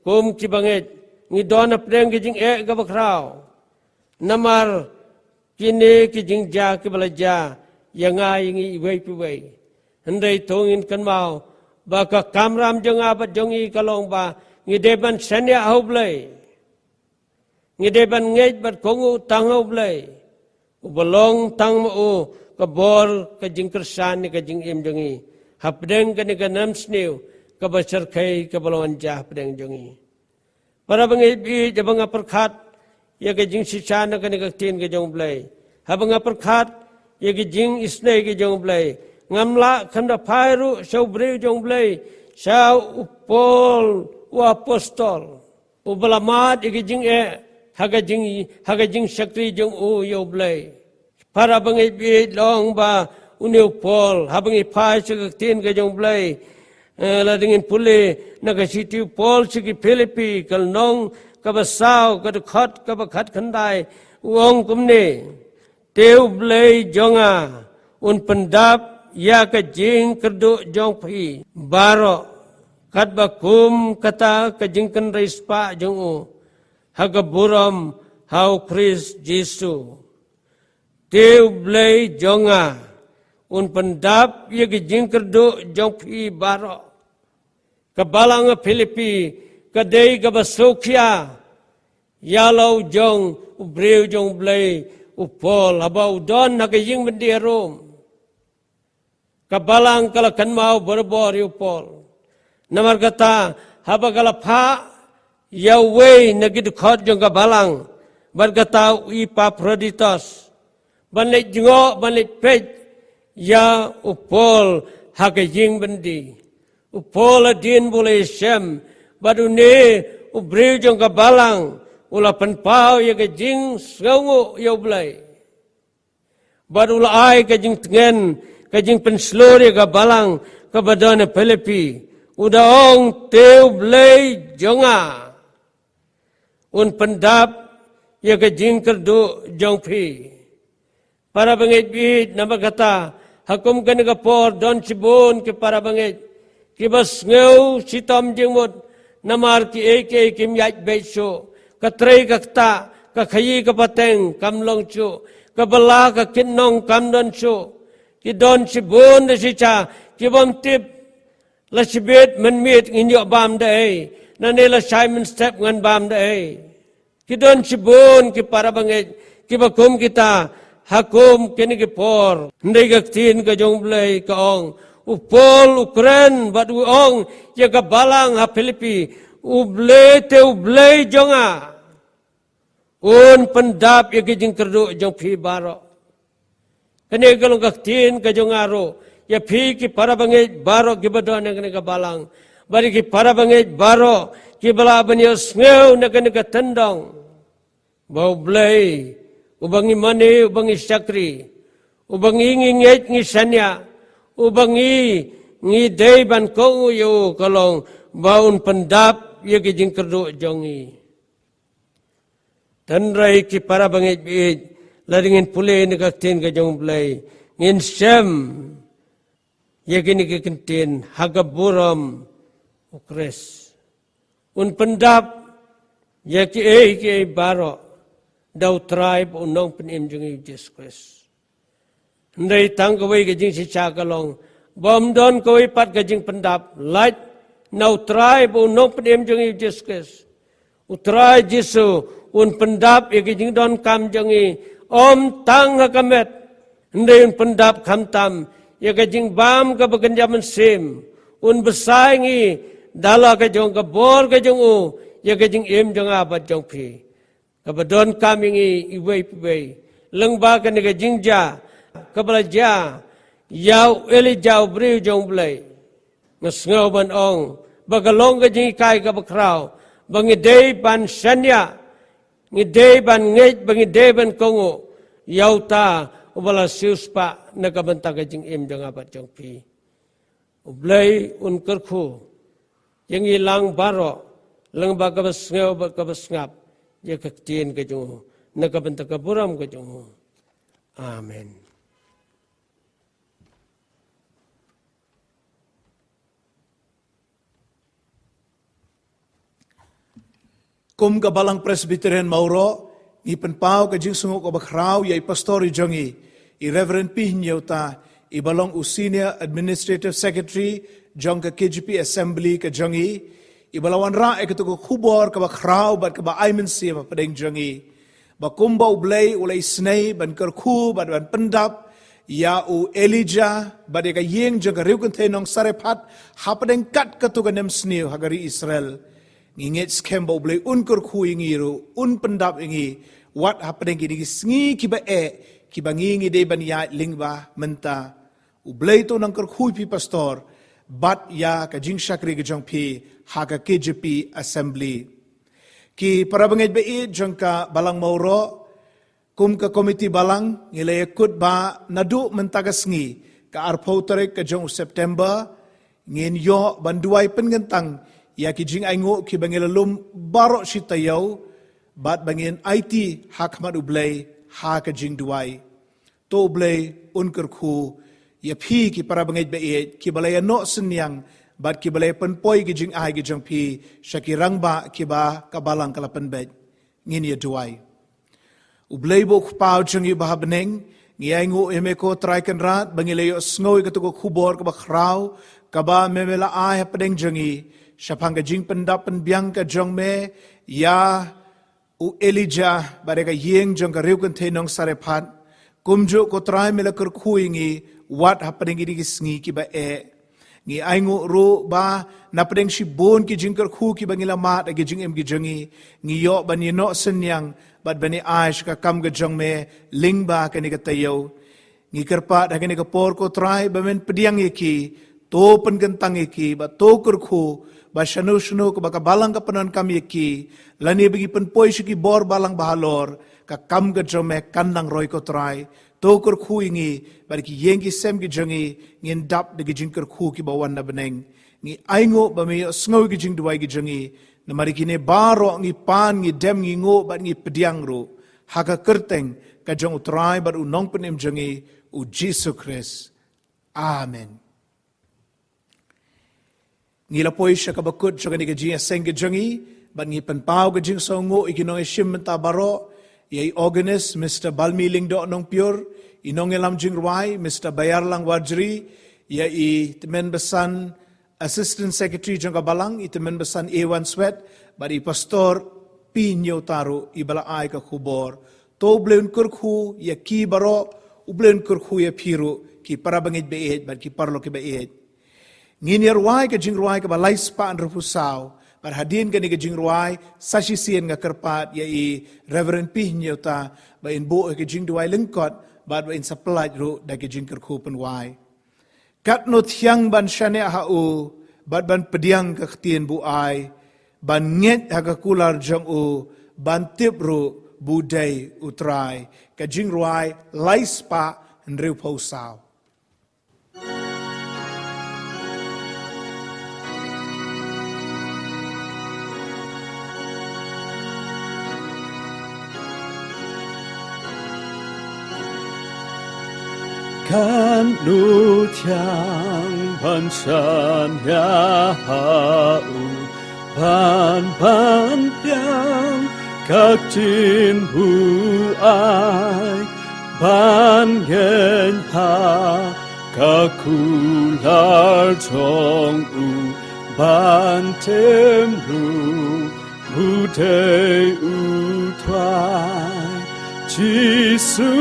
kum ki bangeit ngi don hapdeng ka jingeh kaba khraw namar kine ki jingjia kiba la jia ïa nga ïa ngi iwei pa iwei. Hynrei to ngin kynmaw ba ka kamram jong nga bad jong ngi ka long ba ngi dei ban shaniah ha U Blei. Ngi dei ban ngeit bad kohnguh tang ha U Blei, uba long tang ma u ka bor ka jingkyrshan ïa ka jingim jong ngi hapdeng kane ka nemsniew kaba shyrkhei kaba la wan jia hapdeng jong ngi. Para bangeit, haba nga pyrkhat ïa ka jingshisha na kane ka ktien ka jong U Blei, haba nga pyrkhat ïa ka jingisynei ka jong U Blei, ngam lah kynda phai ruh sha u briew jong U Blei, sha u Paul u apostol, uba la mad ïa ka jingeh ha ka jing, ha ka jingshakri jong u ïa U Blei. Para bangeit, bad long ba une u Paul, haba ngi phai sha ka ktien ka jong U Blei, eh, lada ngin pule na ka shithi u Paul sha ki Philippi, ka lynnong kaba saw, ka dkhot kaba khatkhyndai, u ong kumne: Te U Blei jong nga un pyndap ïa ka jingkyrduh jong phi baroh, katba kum kata ka jingkynrei spah jong u ha ka burom ha U Khrist Jisu. Te U Blei jong nga un pyndap ïa ka jingkyrduh jong phi baroh. Ka balang ha Philippi ka dei kaba sngewkhia ïa la u jong u briew jong U Blei u Paul haba u don ha ka ïing byndi ha Rom. Ka balang ka la kynmaw barabor ïa u Paul. Namar kata haba ka la phah ïa uwei na ki dkhot jong ka balang, bad kata u Epaphroditus, ban leit jngoh, ban leit peit ïa u Paul ha ka ïing byndi. U Paul hadien ba u la ïashem bad une u briew jong ka balang, u la pynpaw ïa ka jingsngewnguh ïa U Blei. Bad u la ai ka jingtngen, ka jingpynshlur ïa ka balang kaba don ha Philippi. U da ong: Te U Blei jong nga un pyndap ïa ka jingkyrduh jong phi. Para bangeit, bad namar kata ha kum kane ka por don shibun ki para bangeit kiba sngew shitom jingmut namar kiei kiei kim ïaid beit shuh. Ka trei ka ktah, ka khaïi ka pateng kam long shuh, ka bylla ka kynnong kam don shuh. Ki don shibun da shisha ki bym tip, la shibit mynmiet ngin ïoh bam da ei, nane la shai mynstep ngan bam da ei. Ki don shibun ki para bangeit kiba kum kita ha kum kine ki por. Hynrei ka ktien ka jong U Blei ka ong, u Paul u kren bad u ong ïa ka balang ha Philippi: U Blei, te U Blei jong nga un pyndap ïa ki jingkyrduh jong phi baroh. Kane ka long ka ktien ka jong nga ruh ïa phi ki para bangeit baroh kiba don ha kane ka balang, bad ïa ki para bangeit baroh kiba lah ban ïohsngew na kane ka tyndong, ba U Blei uba ngi mane, uba ngi shakri, uba ngi, ngi ngeit, ngi shaniah, uba ngi, ngi dei ban kohnguh ïa u, ka long ba un pyndap ïa ki jingkyrduh jong ngi. Tynrai ki para bangeit baieit, lada ngin pule na ka ktien ka jong U Blei, ngin shem ïa kine ki kyntien ha ka burom U Khrist. Un pyndap ïa kiei kiei baroh da U Trai bad U Nongpynim jong ngi U Jisu Khrist. Hynrei tang kawei ka jingshisha ka long, bym don kawei pat ka jingpyndap, lait na U Trai bad U Nongpynim jong ngi U Jisu Khrist. U Trai Jisu un pyndap ïa ka jingdonkam jong ngi, ym tang ha ka met, hynrei un pyndap khamtam ïa ka jingbam kaba kynja mynsiem, un bsa ïa ngi da la ka jong ka bor ka jong u ïa ka jingim jong nga bad jong phi, kaba donkam ïa ngi iwei pa iwei. Lyngba kane ka jingjia kaba la jia ïa u Elijah u briew jong U Blei, nga sngew ban ong ba ka long ka jinghikai kaba khraw ba ngi dei ban shaniah, ngi dei ban ngeit, ba ngi dei ban kohnguh ïa uta uba la siewspah na ka bynta ka jingim jong nga bad jong phi. U Blei un kyrkhu ïa ngi lang baroh lyngba kaba sngew bad kaba sngap ïa ka ktien ka jong u na ka bynta ka burom ka jong u. Amen. Kum ka Balang Presbyterian Mawroh, ngi pynpaw ka jingsngewnguh kaba khraw ïa i pastor i jong ngi, i Reverend P Hynñiewta, iba long u Senior Administrative Secretary jong ka K J P Assembly ka jong ngi, iba la wanrah ïa katu ka khubor kaba khraw bad kaba ai mynsiem hapdeng jong ngi. Ba kumba U Blei u la isynei ban kyrkhu bad ban pyndap ïa u Elijah bad ïa ka ïing jong ka riewkynthei nong Sarephat hapdeng kat katu ka nemsniew ha ka ri Israel, ngi ngeit skhem ba U Blei un kyrkhu ïa ngi ruh, un pyndap ïa ngi wat hapdeng kine ki sngi kiba eh, kiba ngi ngi dei ban ïaid lyngba mynta. U Blei to nang kyrkhu ïa phi pastor bad ïa ka jingshakri ka jong phi ha ka K J P Assembly. Ki para bangeit baieit jong ka Balang Mawroh, kum ka komiti balang ngi la ïakut ba naduh mynta ka sngi, ka arphew tarik ka jong u September, ngin ïoh ban duwai pynkyntang ïa ki jingainguh kiba ngi la lum baroh shi taïew bad ba ngin aiti ha khmat U Blei ha ka jingduwai. To U Blei un kyrkhu ïa phi ki para bangeit baieit kiba la ïa noh synñiang bad kiba la ïa pynpoi ki jingai ki jong phi sha ki rangbah kiba ka balang ka la pynbeit. Ngin ïa duwai. U Blei ba u Kpa u jong ngi ba ha bneng, ngi ainguh ïa me ko Trai Kynrad ba ngi la ïohsngew ïa katu ka khubor kaba khraw kaba me me la ai hapdeng jong ngi shaphang ka jingpyndap pynbiang ka jong me ïa u Elijah bad ïa ka ïing jong ka riewkynthei nong Sarephat. Kumjuh ko Trai me la kyrkhu ïa ngi wat hapdeng kine ki sngi kiba eh. Ngi ainguh ruh ba napdeng shibun ki jingkyrkhu kiba ngi la mad ha ki jingim ki jong ngi, ngi ïoh ban ïa noh synñiang bad ban ïa ai sha ka kam ka jong me lyngba kane ka taïew. Ngi kyrpad ha kane ka por ko Trai ba men pdiang ïa ki, to pynkyntang ïa ki, ba to kyrkhu ba shano shano kaba ka balang ka pyndonkam ïa ki, lane ba ngi pynpoi sha ki bor balang ba halor, ka kam ka jong me kan nang roi ko Trai. To kyrkhu ïa ngi bad ki ïing ki sem ki jong ngi, ngin dap da ki jingkyrkhu kiba wan na bneng. Ngi ainguh ba me ïohsngew ïa ki jingduwai ki jong ngi. Namar ïa kine baroh ngi pan, ngi dem, ngi nguh bad ngi pdiang ruh ha ka kyrteng ka jong u Trai bad u Nongpynim jong ngi, u Jisu Khrist. Amen. Ngi la poi sha kaba kut jong kane ka jingïaseng ka jong ngi bad ngi pynpaw ka jingsngewnguh ïa ki nongïashim bynta baroh, ïa i organist Mister Balmi Lyngdoh Nongpyiur, i nongïalam jingrwai Mister Bayarlang Warjri, ïa i tymmen basan Assistant Secretary jong ka balang, i tymmen basan Ewan Swet, bad i Pastor P Hynñiewta ruh iba la ai ka khubor. To U Blei un kyrkhu ïa ki baroh, U Blei un kyrkhu ïa phi ruh, ki para bangeit baieit bad ki paralok kiba ïeit. Ngin ïa rwai ka jingrwai kaba lai spah hynriewphew saw, bad hadien kane ka jingrwai sa shisien nga kyrpad ïa i Reverend P Hynñiewta ba in buh ïa ka jingduwai lyngkot bad ba in sa pyllait ruh da ka jingkyrkhu pynwai. Katno thiang ban shaniah ha u, bad ban pdiang ka ktien ba u ai, ban ngeit ha ka kular jong u, ban tip ruh ba u dei u Trai. Ka jingrwai lai spah hynriewphew saw. Kan u thiang ban shaniah ha u, ban ban piang ka ktien buaid, ban ngeit ha ka kular jong u, ban tim ruh u dei u trai. Jisu,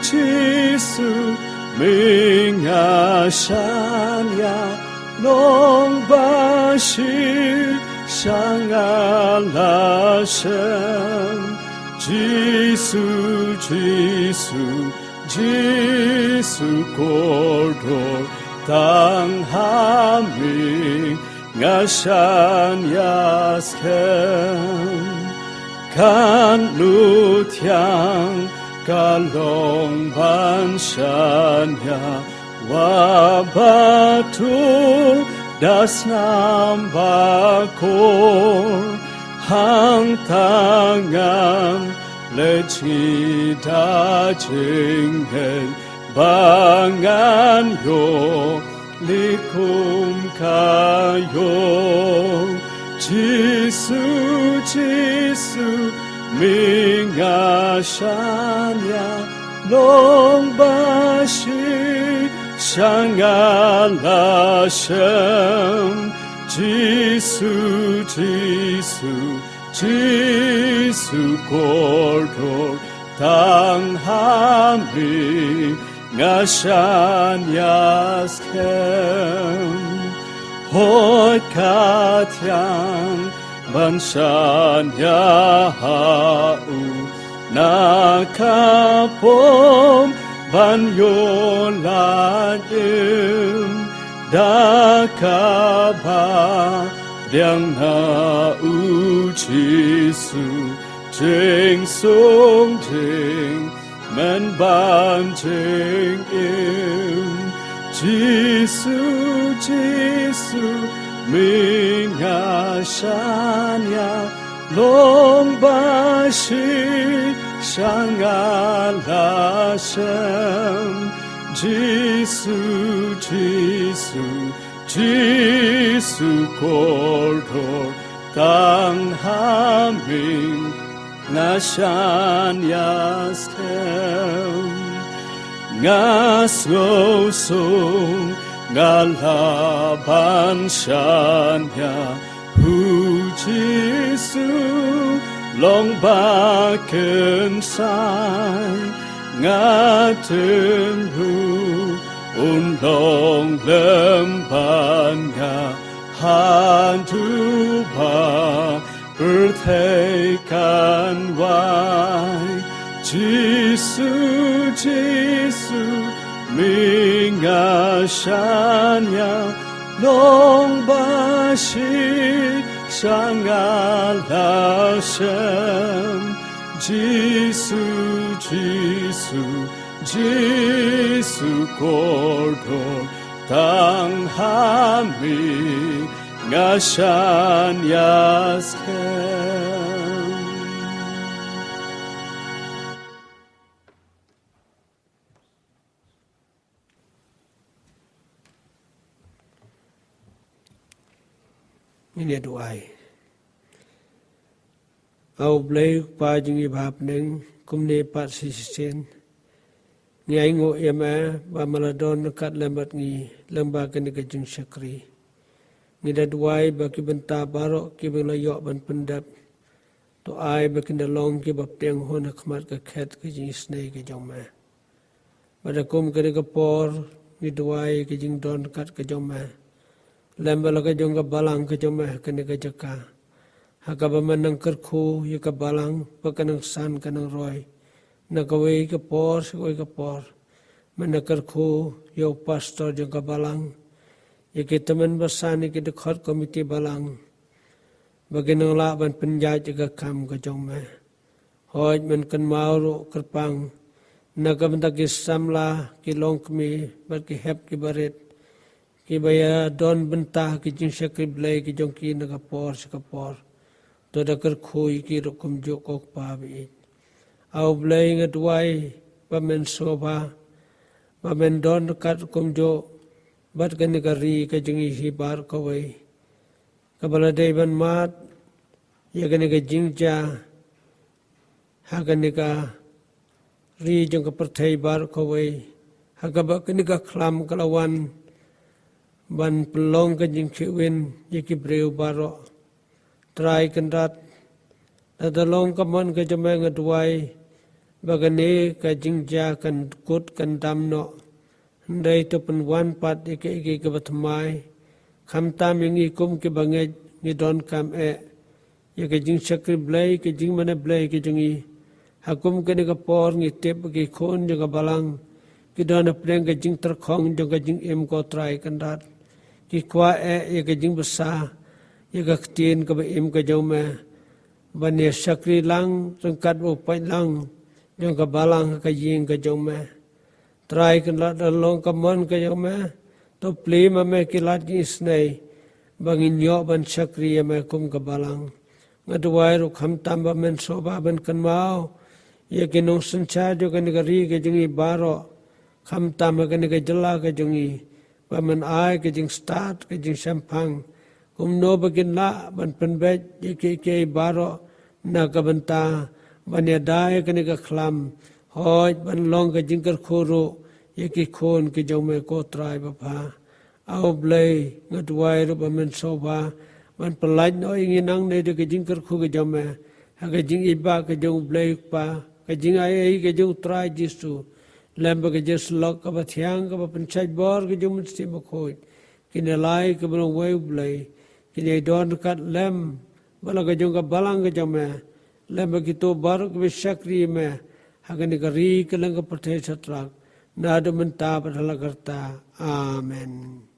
Jisu, me nga shaniah, long ba shi sha nga la shem. Jisu, Jisu, Jisu kordor, tang ha me nga shaniah skhem. Kan u thiang ka long ban shaniah, wa ba tu da snam ba kor, hangta ngan leit sha da jingngeit ba ngan ïoh likum ka ïoh. Jisu, Jisu, me nga shaniah, long ba shi sha nga la shem. Jisu, Jisu, Jisu kordor, tang ha me nga shaniah skhem. Hooid ka thiang ban shaniah ha u, na ka pom ban ïoh lait im, da kaba pdiang na u Jisu jingsuk jingmut ban jingim. Jisu, Jisu, me nga shaniah, long ba shi sha nga la shem. Jisu, Jisu, Jisu kordor, tang ha me nga shaniah skhem. Nga sngewsuk nga lah ban shaniah ha u Jisu, long ba kynsai, nga tim ruh un long lem bad nga haduh ba pyrthei kan wai. Jisu, Jisu, me nga shaniah, long ba shi sha nga la shem. Jisu, Jisu, Jisu kordor, tang ha me nga shaniah skhem. Ngin ïa duwai. A U Blei Kpa jong ngi ba ha bneng, kumne pat sa shisien ngi ainguh ïa me ba me la don ryngkat lem bad ngi lyngba kane ka jingshakri. Ngi da duwai ba ki bynta baroh kiba ngi la ïoh ban pyndep, to ai ba kin da long kiba pdiang hun ha khmat ka khet ka jingisynei ka jong me. Bad ha kum kane ka por ngi duwai ka jingdon ryngkat ka jong me lem bad la ka jong ka balang ka jong me ha kane ka jaka, ha kaba me nang kyrkhu ïa ka balang ba ka nang san ka nang roi na kawei ka por sha kawei ka por. Me nang kyrkhu ïa u pastor jong ka balang, ïa ki tymmen basan, ïa ki dkhot komiti balang, ba kin nang lah ban pynïaid ïa ka kam ka jong me. Hooid, men kynmaw ruh kyrpang na ka bynta ki samla, ki longkmie bad ki hep kiba rit, kiba ïa don bynta ha ki jingshakri Blei ki jong ki na ka por sha ka por. To da kyrkhu ïa ki ruh kumjuh, ko Kpa ba ïeit. A U Blei, nga duwai ba men sngewbha ba men don kat kumjuh bad kane ka ri ka jong ngi hi baroh kawei, kaba la dei ban mad ïa kane ka jingjia ha kane ka ri jong ka pyrthei baroh kawei, ha kaba kane ka khlam ka la wan ban pynlong ka jingkhihwin ïa ki briew baroh. Trai Kynrad, da ka long ka mon ka jong me nga duwai ba kane ka jingjia kan kut kan dam noh. Hynrei to pynwan pat ïa kaei kaei kaba thymmai. Khamtam ïa ngi kum kiba ngeit ngi donkam eh ïa ka jingshakri Blei, ka jingmane Blei ka jong ngi. Ha kum kane ka por ngi tip ba ki khun jong ka balang ki don hapdeng ka jingtyrkhong jong ka jingim, ko Trai Kynrad. Ki kwah eh ïa ka jingbsa ïa ka ktien kaba im ka jong me, ban ïa shakri lang ryngkat u paidlang jong ka balang ha ka ïing ka jong me. Trai Kynrad, da ka long ka mon ka jong me, to plie ma me ki lad jingisynei ba ngin ïoh ban shakri ïa me kum ka balang. Nga duwai ruh khamtam ba men sngewbha ban kynmaw ïa ki nongsynshar jong kane ka ri ka jong ngi baroh, khamtam ha kane ka jylla ka jong ngi, ba men ai ka jingstad, ka jingshemphang, kumno ba kin lah ban pynbeit ïa kiei kiei baroh na ka bynta ban ïada ïa kane ka khlam, hooid ban long ka jingkyrkhu ruh ïa ki khun ki jong me, ko Trai Bapha. A U Blei, nga duwai ruh ba men sngewbha ban pyllait noh ïa ngi nangne da ka jingkyrkhu ka jong me ha ka jingïeit ka jong U Blei Kpa, ka jingaiei ka jong U Trai Jisu, lem bad ka jingsyllok kaba thiang kaba pynshait bor ka jong U Mynsiem Bakhuid, kin ïalai kaba long uwei U Blei, kin ïadon ryngkat lem bad la ka jong ka balang ka jong me, lem bad kito baroh kiba shakri ïa me ha kane ka ri kylleng ka pyrthei shatrak, naduh mynta bad hala karta. Amen.